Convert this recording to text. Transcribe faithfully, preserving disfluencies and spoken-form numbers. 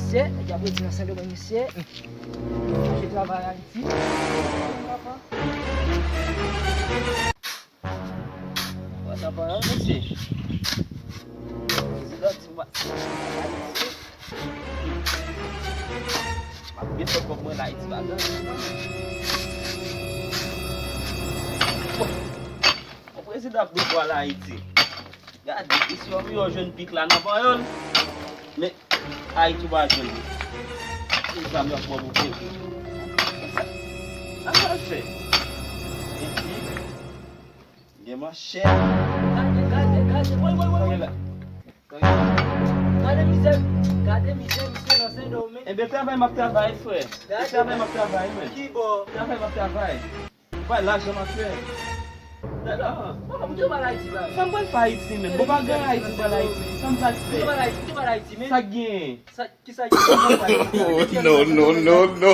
Mesye, nèg y ap redi nan Sendomeng, mesye. Chache travay Ayiti. Papa. Wè, sa pa yon mesye. Prezidan di m pa Ayiti. M ap gen fè kòb mwen la, Ayiti pa gen anyen. Bon, prezidan ap bezwen al Ayiti. Gade, isi w ap yo jwenn pik la nan panyòl. Men, Ayiti ou pa jwenn li. Se zam yo ap ba w pou peye. Sa, sa w fè? Epi, gen manchèt. Gade, gade, gade. Woy, woy, woy, woy. Gade mizè, gade mizè, misye nan Sendomeng. Ebyen, travay m ap travay, frè. Gade. Travay m ap travay, men. Ki bò? Travay m ap travay. Bay lajan m ap fè. Dada. Papa, pou ki w pa al Ayiti, ba? Sa m pral fè Ayiti, men? Bon, pa gen Ayiti, m pral Ayiti. Sa m pral fè? Pou ki w pa al Ayiti, pou ki w pa al Ayiti, men? Sa k genyen? Sa, ki sa k genyen? Oh, no, no, no, no.